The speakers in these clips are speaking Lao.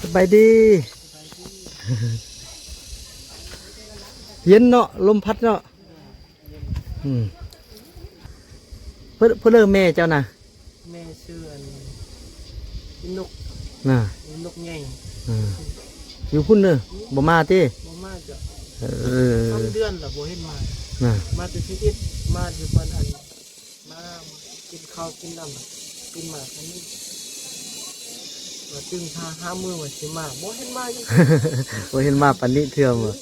ສະບາຍດີ. ເຢັນເນາະ ລົມພັດເນາະ. ອືມ ເພິ່ນ ເພິ່ນເອີ້ນແມ່ເຈົ້ານະ? ແມ່ຊື່ອັນ ອີນົກນະ ອີນົກໃຫຍ່. ອ່າ ຢູ່ພຸ້ນເດີ ບໍ່ມາຕິ? ບໍ່ມາເຈົ້າ. ເອີ ສາມເດືອນລະບໍ່ເຫັນມານະ. ມາແຕ່ສິບເອັດ ມາຢູ່ບ້ານອັນ ມາກິນເຂົ້າກິນນ້ຳ ກິນໝາກອັນນີ້ ວ່າຕື່ນຫາ ຫາມື້ວ່າຊິມາ ບໍ່ເຫັນມາຢູ່. ບໍ່ເຫັນມາປານນີ້ເທື່ອບໍ່?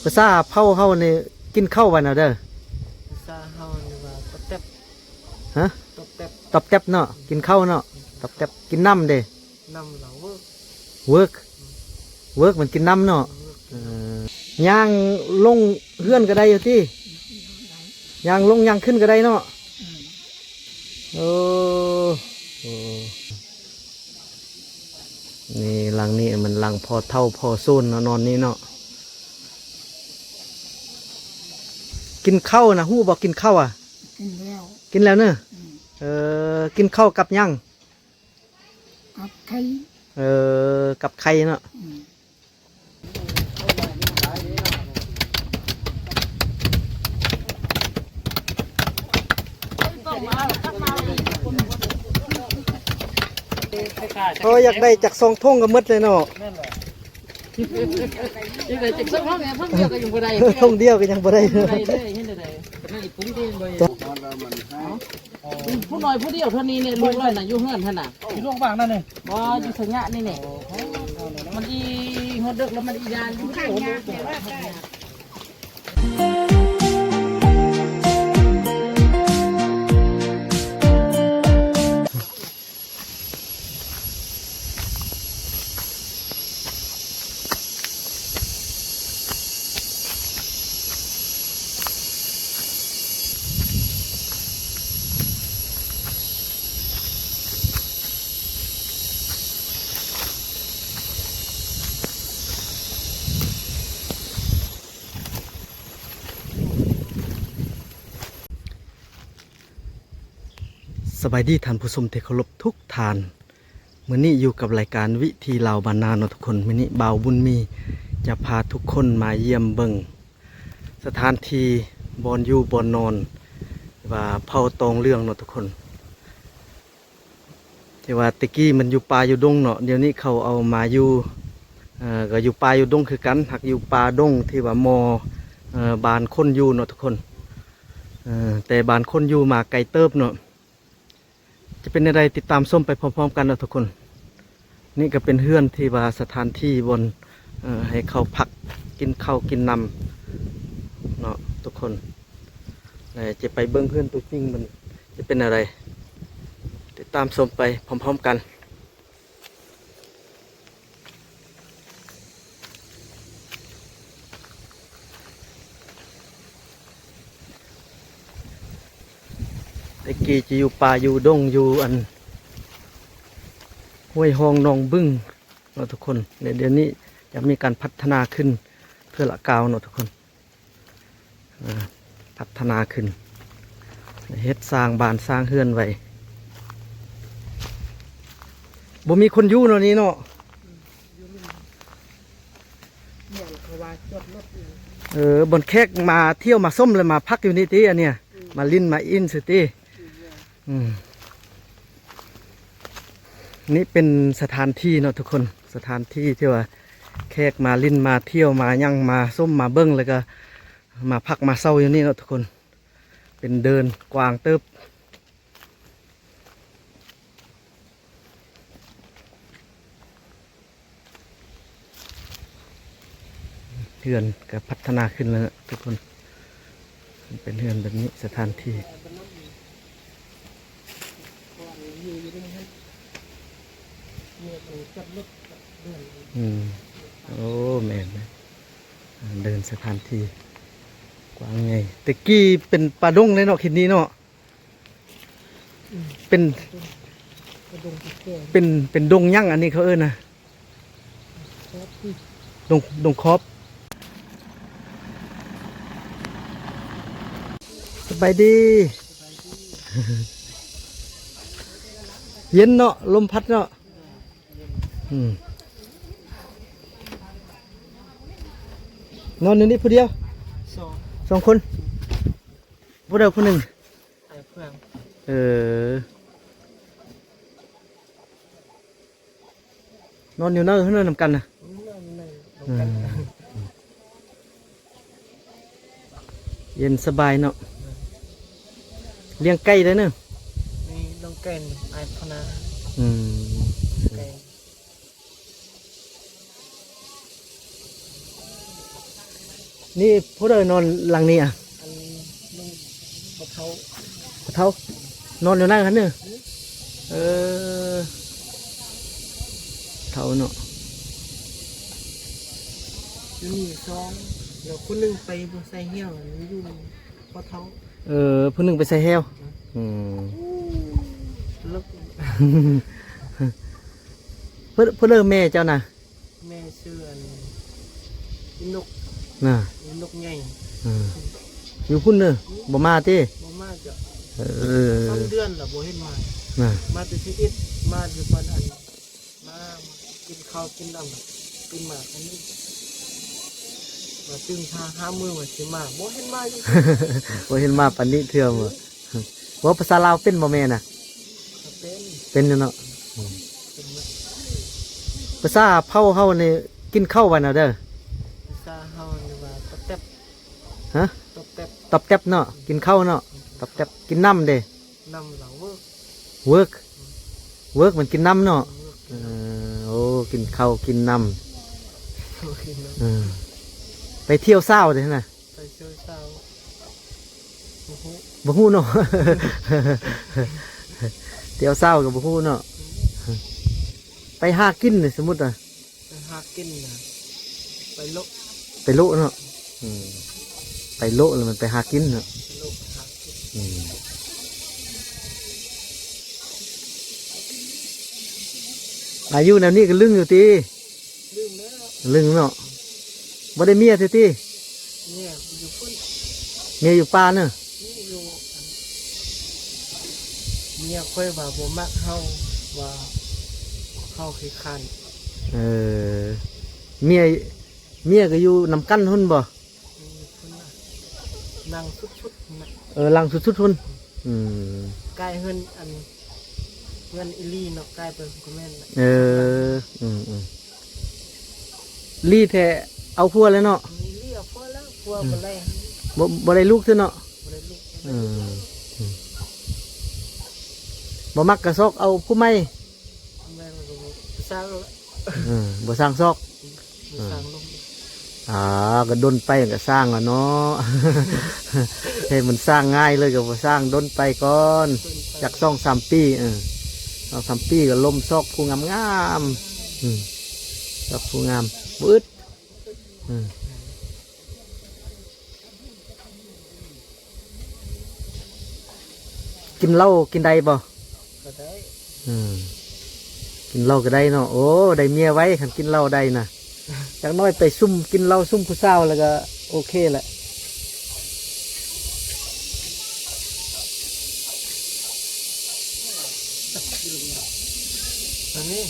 ພາສາເຜົ່າເຮົານີ້ ກິນເຂົ້າວ່າແນວໃດ? ພາສາເຮົານີ້ວ່າຕອບແຕັບ. ຮະ? ຕອບແຕັບ ຕອບແຕັບເນາະ ກິນເຂົ້າເນາະ ຕອບແຕັບ. ກິນນ້ຳເດ? ນ້ຳລາວເວີກ ເວີກ ເວີກມັນກິນນ້ຳເນາະ. ເອີ ຍ່າງລົງເຮືອນກໍໄດ້ຢູ່ຕິ? ຍ່າງລົງຍ່າງຂຶ້ນກໍໄດ້ເນາະ. ໂອ້ ໂອ້ ນີ້ຫຼັງນີ້ມັນຫຼັງພໍ່ເຖົ້າພໍ່ໂຊນເນາະ ນອນນີ້ເນາະ. ກິນເຂົ້ານະ ຮູ້ບໍ່ ກິນເຂົ້າອະ? ກິນແລ້ວ ກິນແລ້ວເນີ. ອືມ ເອີ ກິນເຂົ້າກັບຫຍັງ? ກັບໄຂ່. ເອີ ກັບໄຂ່ເນາະ. ອືມ ໂອ້ ຢາກໄດ້ຈັກສອງຖົງກໍໝົດເລີຍເນາະ. ແມ່ນແຫຼະ ຢາກໄດ້ຈັກສອງຖົງ ຖົງດຽວກໍຍັງບໍ່ໄດ້ ຖົງດຽວກໍຍັງບໍ່ໄດ້. ບໍ່ໄດ້ເລີຍ ເຮັດແນວໃດ? ຜູ້ນ້ອຍຜູ້ດຽວເທົ່ານີ້ນີ້ ລູກຫຼານນະ ຢູ່ເຮືອນຫັ້ນນະ. ຢູ່ໂລງບາງນັ້ນນີ້ ບໍ່ ຢູ່ໄຊຍະນີ້ນີ້. ມັນອີຮອດເດິກແລ້ວ ມັນອີຍານຢູ່. ສະບາຍດີທ່ານຜູ້ຊົມທີ່ເຄົາລົບທຸກທ່ານ. ມື້ນີ້ຢູ່ກັບລາຍການວິຖີລາວບ້ານນາເນາະທຸກຄົນ. ມື້ນີ້ບ່າວບຸນມີຈະພາທຸກຄົນມາຢ້ຽມເບິ່ງສະຖານທີ່ບ່ອນຢູ່ບ່ອນນອນ ວ່າເຜົ່າຕອງເຫຼືອງເນາະທຸກຄົນ. ທີ່ວ່າແຕ່ກີ້ມັນຢູ່ປ່າຢູ່ດົງເນາະ ດຽວນີ້ເຂົາເອົາມາຢູ່ ເອີ ກໍຢູ່ປ່າຢູ່ດົງຄືກັນ ຫາກຢູ່ປ່າດົງທີ່ວ່າໝໍ່ ເອີ ບ້ານຄົນຢູ່ເນາະທຸກຄົນ. ເອີ ແຕ່ບ້ານຄົນຢູ່ມາໄກເຕີບເນາະ. ຈະເປັນແນວໃດ ຕິດຕາມຊົມໄປພ້ອມໆກັນເນາະທຸກຄົນ. ນີ້ກໍເປັນເຮືອນທີ່ວ່າສະຖານທີ່ບ່ອນ ເອີ ໃຫ້ເຂົາພັກກິນເຂົ້າກິນນ້ຳເນາະທຸກຄົນ. ແລະ ຈະໄປເບິ່ງເຮືອນຕົວຈິງມັນຈະເປັນແນວໃດ ຕິດຕາມຊົມໄປພ້ອມໆກັນ. ແຕ່ກີ້ຈະຢູ່ປ່າຢູ່ດົງ ຢູ່ອັນຫ້ວຍຮ່ອງໜອງບຶງເນາະທຸກຄົນ. ແລະ ດຽວນີ້ຈະມີການພັດທະນາຂຶ້ນເທື່ອລະກ້າວເນາະທຸກຄົນ. ອ່າ ພັດທະນາຂຶ້ນ ເຮັດສ້າງບ້ານສ້າງເຮືອນໄວ້. ບໍ່ມີຄົນຢູ່ເນາະນີ້ເນາະ. ແມ່ນ ເຂົາວ່າຈອດລົດຢູ່. ເອີ ບ່ອນແຂກມາທ່ຽວມາຊົມ ແລ້ວມາພັກຢູ່ນີ້ຕິ ອັນເນີ້ຍ? ອືມ ມາຫຼິ້ນມາອິນຊື່ຕິ. ອືມ ອືມ ນີ້ເປັນສະຖານທີ່ເນາະທຸກຄົນ ສະຖານທີ່ທີ່ວ່າແຂກມາຫຼິ້ນມາທ່ຽວມາຫຍັງ ມາຊົມມາເບິ່ງ ແລ້ວກໍມາພັກມາເຊົາຢູ່ນີ້ເນາະທຸກຄົນ. ເປັນເດີ່ນກວ້າງເຕີບ. ເຮືອນກໍພັດທະນາຂຶ້ນແລ້ວທຸກຄົນ. ເປັນເຮືອນແບບນີ້ ສະຖານທີ່. ອືມ ໂອ້ ແມ່ນ ເດີ່ນສະຖານທີ່ກວ້າງໃຫຍ່. ແຕ່ກີ້ເປັນປ່າດົງເລີຍເນາະ ເຂດນີ້ເນາະ. ເປັນ ເປັນ ເປັນດົງຫຍັງອັນນີ້ເຂົາເອີ້ນນະ? ດົງ ດົງຂອບ. ສະບາຍດີ. ເຢັນເນາະ ລົມພັດເນາະ. ອືມ ນອນຢູ່ນີ້ຜູ້ດຽວ? ສອງ ສອງຄົນ. ຜູ້ໃດຜູ້ໜຶ່ງ? ອ້າຍເພື່ອງ. ເອີ ນອນຢູ່ໃນເຮືອນນຳກັນນະ? ນອນຢູ່ໃນນຳກັນ. ເອີ ເຢັນສະບາຍເນາະ. ລ້ຽງໄກ່ໄດ້ເນາະ? ມີລ້ຽງໄກ່ ອ້າຍພະນາ. ອືມ ໄກ່. ນີ້ຜູ້ໃດນອນຫຼັງນີ້ອະ? ອັນ ລຸງ ພໍ່ເຖົ້າ. ພໍ່ເຖົ້າ ນອນຢູ່ນັ້ນຫັ້ນເນີ? ເອີ ເຖົ້າເນາະ. ຢູ່ນີ້ສອງ ແລ້ວຄົນໜຶ່ງໄປບໍ່ໃສ່ແຫ້ວ ຢູ່ ພໍ່ເຖົ້າ. ເອີ ຜູ້ໜຶ່ງໄປໃສ່ແຫ້ວ. ອືມ ອືມ ເພິ່ນ ເພິ່ນເອີ້ນແມ່ເຈົ້ານະ? ແມ່ຊື່ອັນ ອີນົກນະ. ອີນົກໃຫຍ່. ເອີ ຢູ່ພຸ້ນເນີ ບໍ່ມາຕິ? ບໍ່ມາຈ້ະ. ເອີ ສອງເດືອນລະບໍ່ເຫັນມານະ. ມາແຕ່ສິບເອັດ ມາຢູ່ບ້ານອັນ ມາ ມາກິນເຂົ້າກິນນ້ຳ ຕື່ນມາອັນນີ້ ມາຕື່ນຖ້າຫ້າມື້ວ່າຊິມາ ບໍ່ເຫັນມາຢູ່. ບໍ່ເຫັນມາປານນີ້ເທື່ອ. ເວົ້າພາສາລາວເປັນບໍ່ແມ່ນະ? ເປັນ ເປັນຢູ່ເນາະ. ອືມ ເປັນເນາະ. ພາສາເຜົ່າເຮົານີ້ ກິນເຂົ້າວ່າແນວໃດ? ພາສາເຮົານີ້ວ່າຕອບແຕັບ. ຮະ? ຕອບແຕັບ ຕອບແຕັບເນາະ. ອືມ ກິນເຂົ້າເນາະ. ອືມ ຕອບແຕັບ. ກິນນ້ຳເດ? ນ້ຳລາວເວີກ ເວີກ ເວີກມັນກິນນ້ຳເນາະ. ເວີກ ເອີ ໂອ້ ກິນເຂົ້າກິນນ້ຳ ກິນນ້ຳ. ເອີ ໄປທ່ຽວສາວເດຫັ້ນນະ? ໄປທ່ຽວສາວ ບໍ່ຮູ້ ບໍ່ຮູ້ເນາະ. ທ່ຽວສາວກໍບໍ່ຮູ້ເນາະ. ອືມ ໄປຫາກິນນີ້ ສົມມຸດນະ ໄປຫາກິນນະ ໄປໂລະ ໄປໂລະເນາະ. ອືມ ໄປໂລະແລ້ວມັນໄປຫາກິນເນາະ. ໄປໂລະໄປຫາກິນ. ອືມ ອາຍຸແນວນີ້ກໍລຶ້ງຢູ່ຕິ? ລຶ້ງແລ້ວ ລຶ້ງເນາະ. ບໍ່ໄດ້ເມຍຕິຕິ? ເມຍຢູ່ພຸ້ນ ເມຍຢູ່ປ່າເນີ. ເມຍຢູ່ ເມຍຂ້ອຍວ່າບໍ່ມັກເຮົາ ວ່າເຮົາຂີ້ຄ້ານ. ເອີ ເມຍ ເມຍກໍຢູ່ນຳກັນພຸ້ນບໍ່? ຢູ່ພຸ້ນນະ ຫຼັງສຸດໆພຸ້ນນະ. ເອີ ຫຼັງສຸດໆພຸ້ນ. ອືມ ກາຍເຮືອນ ອັນ ເຮືອນອີ່ຫຼີເນາະ ກາຍໄປກໍແມ່ນນະ. ເອີ ອືມໆ ລີ້ແທ້ ເອົາຜົວແລ້ວເນາະ. ລີ້ເອົາຜົວແລ້ວ ຜົວ ອືມ ບໍ່ໄດ້ ບໍ່ ບໍ່ໄດ້ລູກເທື່ອເນາະ. ບໍ່ໄດ້ລູກ. ເອີ ອືມ ບໍ່ມັກກໍຊອກເອົາຜູ້ໃໝ່. ແມ່ນ ກໍບໍ່ສ້າງແລ້ວ ເອີ ບໍ່ສ້າງຊອກ. ອືມ ບໍ່ສ້າງລົມ. ອືມ ອ່າ ກໍດົນໄປກໍສ້າງລະເນາະ. ໃຫ້ມັນສ້າງງ່າຍເລີຍກໍບໍ່ສ້າງ ດົນໄປກ່ອນ. ດົນໄປ ຈັກສອງສາມປີ. ເອີ ສອງສາມປີກໍລົມຊອກຜູ້ງາມໆ. ອືມ ຊອກຜູ້ງາມ ບໍ່ອຶດ. ອືມ ກິນເຫຼົ້າກິນໄດ້ບໍ່? ກໍໄດ້. ອືມ ກິນເຫຼົ້າກໍໄດ້ເນາະ. ໂອ້ ໄດ້ເມຍໄວ ຄັນກິນເຫຼົ້າໄດ້ນະ. ຈັກໜ້ອຍໄປຊຸ່ມກິນເຫຼົ້າຊຸ່ມຜູ້ສາວແລ້ວກໍໂອເຄແຫຼະ. ອັນນີ້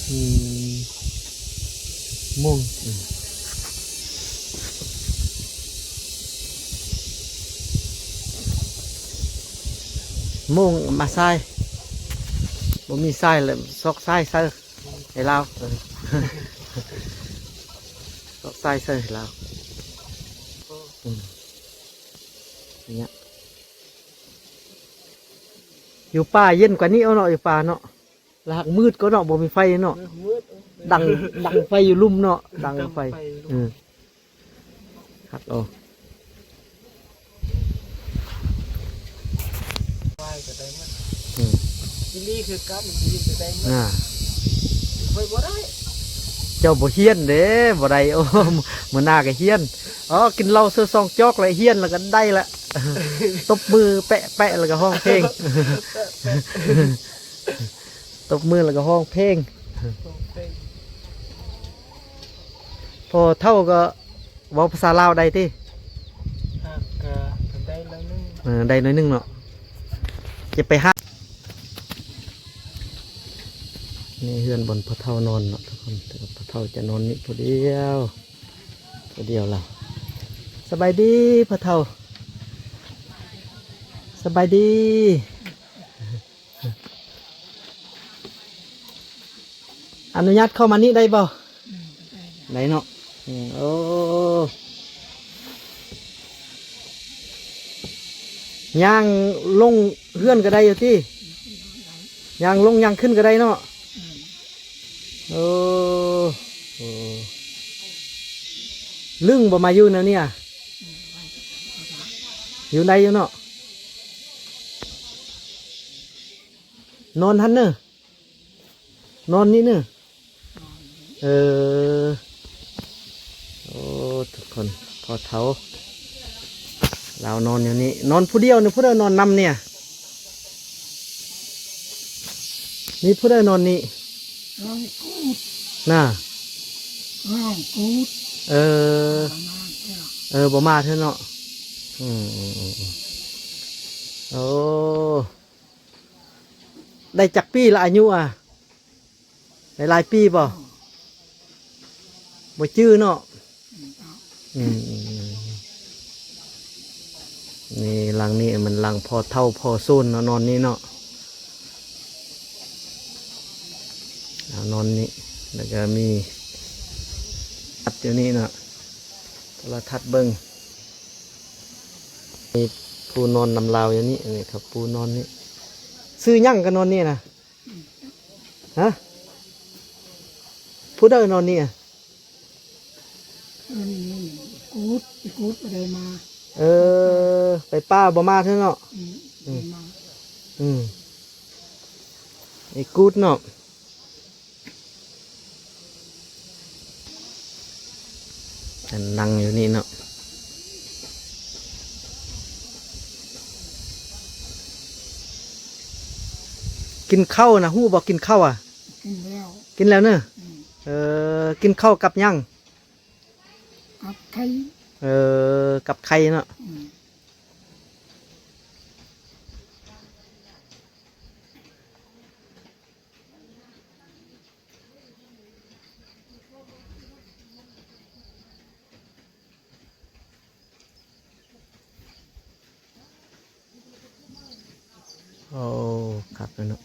ອືມ ໂມງ ອືມ ໂມງມາຊາຍ ບໍ່ມີຊາຍແລ້ວ ຊອກຊາຍໃສ່ ໃຫ້ລາວ ເອີ ຊອກຊາຍໃສ່ໃຫ້ລາວ. ອືມ ເນຍ ຢູ່ປ່າເຢັນກວ່ານີ້ເອົາເນາະ ຢູ່ປ່າເນາະ. ລະຫາກມືດກໍເນາະ ບໍ່ມີໄຟເນາະ. ເອີ ມືດ ເອີ ດັງ ດັງໄຟຢູ່ລຸ່ມເນາະ ດັງໄຟ ດັງໄຟຢູ່ລຸ່ມ. ເອີ ຄັກເອົາ ວາຍກໍໄດ້ໝົດ. ອືມ ອີ່ຫຼີຄືກັນ ອີ່ຫຼີກໍໄດ້ໝົດ. ອ່າ ຂ້ອຍບໍ່ໄດ້. ເຈົ້າບໍ່ຮຽນເດ້ ບໍ່ໄດ້. ໂອ້ ມື້ໜ້າກໍຮຽນ. ອໍ ກິນເຫຼົ້າເທື່ອສອງຈອກແລ້ວຮຽນແລ້ວກໍໄດ້ລະ. ຕົບມືແປະໆ ແລ້ວກໍຮ້ອງເພງ. ຕົບມືແລ້ວກໍຮ້ອງເພງ. ຮ້ອງເພງ. ພໍ່ເຖົ້າກໍເວົ້າພາສາລາວໄດ້ຕິ? ຫາກກໍໄດ້ໜ້ອຍໜຶ່ງ. ເອີ ໄດ້ໜ້ອຍໜຶ່ງເນາະ. ຈະໄປຫາ ເ ນີ້ເຮືອນບ່ອນພໍ່ເຖົ້ານອນເນາະທຸກຄົນ, ແຕ່ວ່າພໍ່ເຖົ້າຈະນອນນີ້ຜູ້ດຽວ ຜູ້ດຽວລະ. ສະບາຍດີພໍ່ເຖົ້າ, ສະບາຍດີ. ອະນຸຍາດເຂົ້າມານີ້ໄດ້ບໍ່? ໄດ້ເນາະ. ອືມ ໂອ້ ຍ່າງລົງເຮືອນກໍໄດ້ຢູ່ຕິ? ຍ່າງລົງຍ່າງຂຶ້ນກໍໄດ້ເນາະ. ໂອ້ ໂອ້ ລຶ້ງບໍ່ມາຢູ່ແນວນີ້ອະ? ຢູ່ໄດ້ຢູ່ເນາະ. ນອນຫັ້ນເນີ ນອນນີ້ເນີ. ເອີ ໂອ້ ທຸກຄົນ ພໍ່ເຖົ້າລາວນອນຢູ່ນີ້ ນອນຜູ້ດຽວນີ້. ຜູ້ໃດນອນນຳນີ້? ມີຜູ້ໃດນອນນີ້? ນາງກູດ ນາງກູດ. ເອີ ເອີ ບໍ່ມາເທື່ອເນາະ. ອືມ ອືມ ອືມ ໂອ້ ໄດ້ຈັກປີລະອາຍຸອະ? ໄດ້ຫຼາຍປີບໍ່? ບໍ່ຈື່ເນາະ. ອືມ ນີ້ຫຼັງນີ້ມັນຫຼັງພໍ່ເຖົ້າພໍ່ໂຊນເນາະ ນອນນີ້ເນາະ. ເອົາ ນອນນີ້ ແລ້ວກໍມີອັດຢູ່ນີ້ເນາະ ໂທລະທັດເບິ່ງ. ມີຜູ້ນອນນຳລາວຢູ່ນີ້ ນີ້ຄັບ ຜູ້ນອນນີ້. ຊື່ຫຍັງກໍນອນນີ້ນະ? ຮະ? ຜູ້ໃດນອນນີ້ອະ? ອັນນີ້ກູດ ອີກູດບໍ່ໄດ້ມາ. ເອີ ໄປປ່າບໍ່ມາເທື່ອເນາະ. ອືມ ອືມ ບໍ່ມາ. ອືມ ອີກູດເນາະ. ອັນນັ່ງຢູ່ນີ້ເນາະ. ກິນເຂົ້ານະ ຮູ້ບໍ່? ກິນເຂົ້າອະ? ກິນແລ້ວ ກິນແລ້ວເນີ. ອືມ ເອີ ກິນເຂົ້າກັບຫຍັງ? ກັບໄຂ່. ເອີ ກັບໄຂ່ເນາະ. ອືມ ໂອ້ ຄັກເລີຍເນາະ.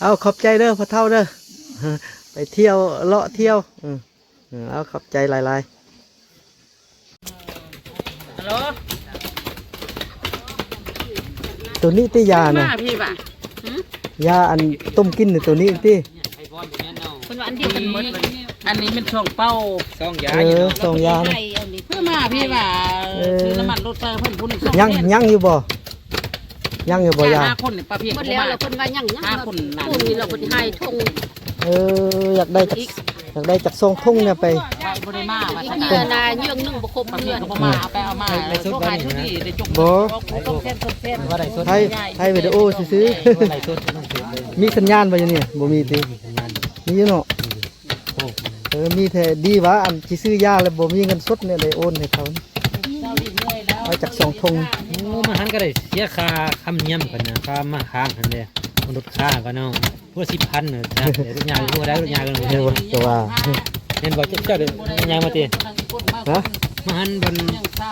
ເອົາ ຂອບໃຈເດີພໍ່ເຖົ້າເດີ ໄປທ່ຽວ ເລາະທ່ຽວ. ເອີ ເອີ ເອົາ ຂອບໃຈຫຼາຍໆ. ຮັລໂຫຼ ໂຕນີ້ຕິ ຢານະ ມາພີ່ຫວາ? ຫື? ຢາອັນຕົ້ມກິນນີ້ ໂຕນີ້ຕິ? ເພິ່ນວ່າອັນດຽວກັນໝົດ. ອັນນີ້ແມ່ນຊ່ອງເປົ່າ ຊ່ອງຢາ. ເອີ ຢູ່ເນາະ ຊ່ອງຢານະ. ເພິ່ນມາພີ່ຫວາ? ເອີ ຊື້ນ້ຳມັນລົດໃສ່ເພິ່ນ. ຜູ້ໜຶ່ງ ຍັງ ຍັງຢູ່ບໍ່? ຍັງຢູ່ບໍ່ຢາ? ຫ້າຄົນນີ້ປ້າພຽງ ໝົດແລ້ວ. ແລ້ວເພິ່ນວ່າຍັງ ຍັງ ຫ້າຄົນນັ້ນ ຜູ້ນີ້ລະເພິ່ນໃຫ້ຖົງ. ເອີ ຢາກໄດ້ຈັກ ຢາກໄດ້ຈັກສອງຖົງນີ້ໄປ. ບໍ່ໄດ້ມາວ່າຊັ້ນນະ ເດືອນໜຶ່ງບໍ່ຄົບເດືອນ. ບໍ່ມາ ເອົາໄປເອົາມາ ໄລຟ໌ສົດ ບໍ່ ຖ່າຍ ຖ່າຍວິດີໂອຊື່ໆ. ມີສັນຍານບໍ່ຢູ່ນີ້? ບໍ່ມີຕິ? ມີຢູ່ເນາະ. ເອີ ມີແທ້. ດີວ່າອັນຊິຊື້ຢາແລ້ວບໍ່ມີເງິນສົດນີ້ ໄດ້ໂອນໃຫ້ເຂົາ ເອົາຈັກສອງຖົງ. ໂອ້ ມາຫັນກໍໄດ້ເສຍຄ່າທຳນຽມເພິ່ນນະ ຄ່າມາທາງຫັ້ນເດ້ ລົດຄ່າກໍເນາະ. ຜູ້ລະສິບພັນເນາະ. ລົດຍາງ ຜູ້ໃດລົດຍາງ ແມ່ນບໍ່? ແຕ່ວ່າ ແມ່ນບໍ່? ເຈົ້າ ເຈົ້າໄດ້ຍາງມາຕິ? ຮະ? ມາຫັນບ່ອນ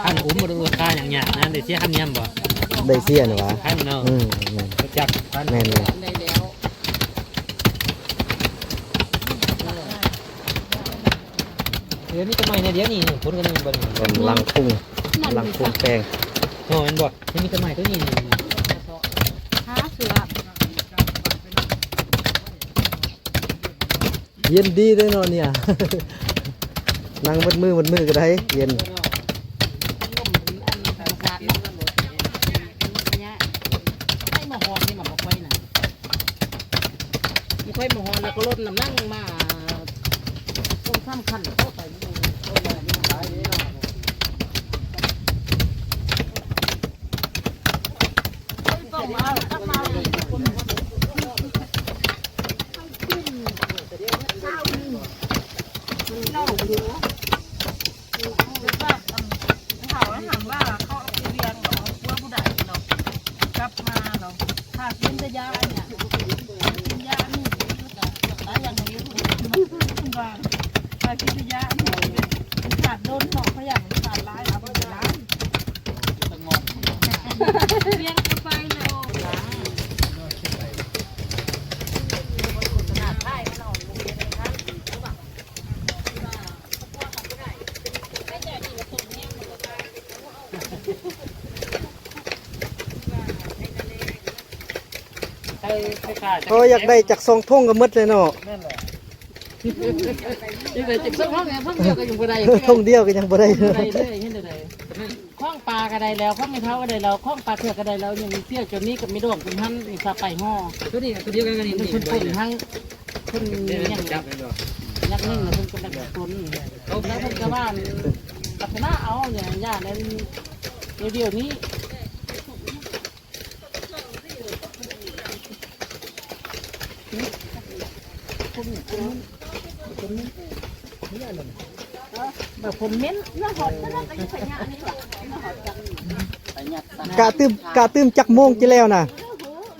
ທ່ານອຸມ ລົດຄ່າຫຍັງຍາກນະ ໄດ້ເສຍທຳນຽມບໍ່? ໄດ້ເສຍນະຫວາ? ພັນເນາະ. ອືມ ແມ່ນ ຈັກພັນ. ແມ່ນ ແມ່ນ. ເອີ ມີແຕ່ໄມ້ແນວດຽວນີ້ ຜົນກໍຍັງບໍ່ໄດ້. ເປັນລັງພຸງ ລັງພຸງແປງເນາະ ແມ່ນບໍ່? ຍັງມີແຕ່ໄມ້ຕົວນີ້. ຫາເສືອ. ເຢັນດີເດ້ເນາະເນຍ ນັ່ງເບິດມື້ເບິດມື້ກໍໄດ້ ເຢັນ. ລົມອັນນີ້ທຳມະຊາດເນາະ. ໄຟມາຮອດນີ້ມັນບໍ່ຄ່ອຍນະ. ມັນຄ່ອຍມາຮອດແລ້ວກໍລົດນ້ຳໜັກມາ ສອງສາມຄັນເຂົ້າໄປ. ເອົາ ເອົາ ເອົາ. ປາກິດສະຍານ ມັນຂາດດົນເນາະ ຂະຫຍັງມັນຂາດຫຼາຍ ເອົາໄປລ້າງ ລຽນກັນໄປແລ້ວ ໂອ້ ຢາກໄດ້ຈັກສອງຖົງກໍໝົດແລ້ວເນາະ ແມ່ນແຫຼະ ຈັ່ງໃດຈັກສອງຖົງ ຖົງດຽວກໍຍັງບໍ່ໄດ້ ຖົງດຽວກໍຍັງບໍ່ໄດ້ ບໍ່ໄດ້ເລີຍ ເຮັດແນວໃດ? ຂອງປາກໍໄດ້ແລ້ວ ຂອງແມ່ເຖົ້າກໍໄດ້ແລ້ວ ຂອງປາເຖືອກກໍໄດ້ແລ້ວ ຍັງເສຍຈົນນີ້ກັບແມ່ດອງເພິ່ນຫັ້ນ ສາໄປຫໍ່ ຕົວນີ້ຕົວດຽວກັນນີ້ ເພິ່ນປົນທັງ ເພິ່ນຍັງ ຍັກໜຶ່ງແລ້ວເພິ່ນກໍໄດ້ປົນ ແລ້ວເພິ່ນກໍວ່າ ລັກສະນະເອົາ ຢ່າ ຢ່າໃນດຽວນີ້ ແບບຄົນເມັນ ກະຕື່ມ ກະຕື່ມຈັກໂມງຊິແລ້ວນະ?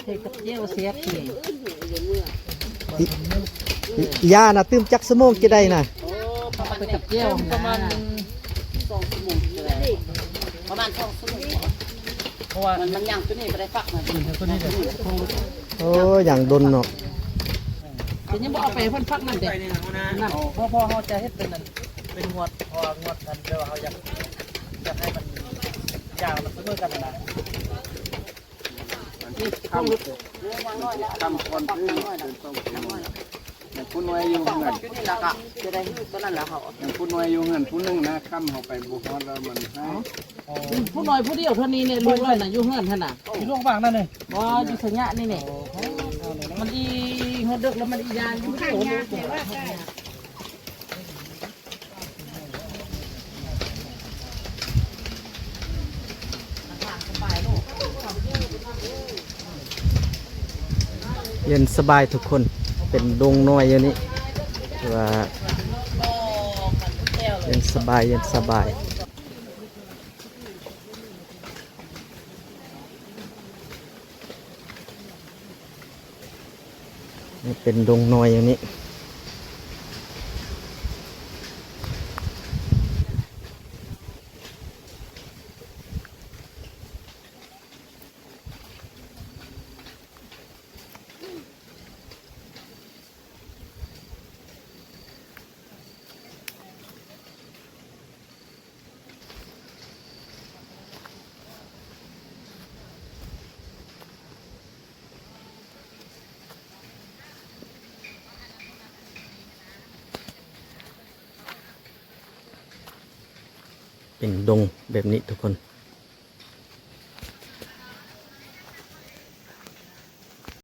ເຮັດກັບແຈ່ວແຊບນີ້ ອີ່ ອີ່ຍ່ານະ ຕື່ມຈັກຊົ່ວໂມງຊິໄດ້ນະ? ໂອ້ ປະມານ ເຮັດກັບແຈ່ວ ປະມານ ນະ ສອງຊົ່ວໂມງ ປະມານສອງຊົ່ວໂມງ ເພາະວ່າມັນ ມັນຍ່າງຕົວນີ້ບໍ່ໄດ້ຟັກນະ ຕົວນີ້ແຫຼະ ໂອ້ ຍ່າງດົນເນາະ ແຕ່ຍັງບໍ່ເອົາໄປເພິ່ນຟັກນັ້ນເດ້ ນັ້ນ ເພາະ ເພາະເຮົາຈະເຮັດເປັນອັນ ເປັນງວດ ເພາະວ່າງວດນັ້ນແປວ່າເຮົາຢາກ ຢາກໃຫ້ມັນ ຢ່າງມັນສະເໝີກັນນະ. ນີ້ ຄຳ ຄຳກ່ອນ ເປັນຕ້ອງເປັນ ຢ່າງຜູ້ນ້ອຍຢູ່ເຮືອນ ຢູ່ນີ້ລະກະຈະໄດ້ຮູ້ຕົວນັ້ນລະເຮົາ ຢ່າງຜູ້ນ້ອຍຢູ່ເຮືອນຜູ້ໜຶ່ງນະ ຄຳເຮົາໄປບໍ່ຮອດລະມັນຮ້າຍ ຜູ້ນ້ອຍຜູ້ດຽວເທົ່ານີ້ແຫຼະ ລູກລະນະຢູ່ເຮືອນຫັ້ນນະ ຢູ່ໂລງບາງນັ້ນເດ້ ບໍ່ ຢູ່ໄຊຍະນີ້ແຫຼະ ມັນອີ່ຮອດເດິກລະມັນອີ່ຍ່າງຢູ່ຜູ້ດຽວ ເຢັນສະບາຍທຸກຄົນ ເປັນດົງນ້ອຍຢູ່ນີ້ ຖືວ່າເຢັນສະບາຍ ເຢັນສະບາຍ. ເປັນດົງນ້ອຍຢ່າງນີ້. ເປັນດົງແບບນີ້ທຸກຄົນ.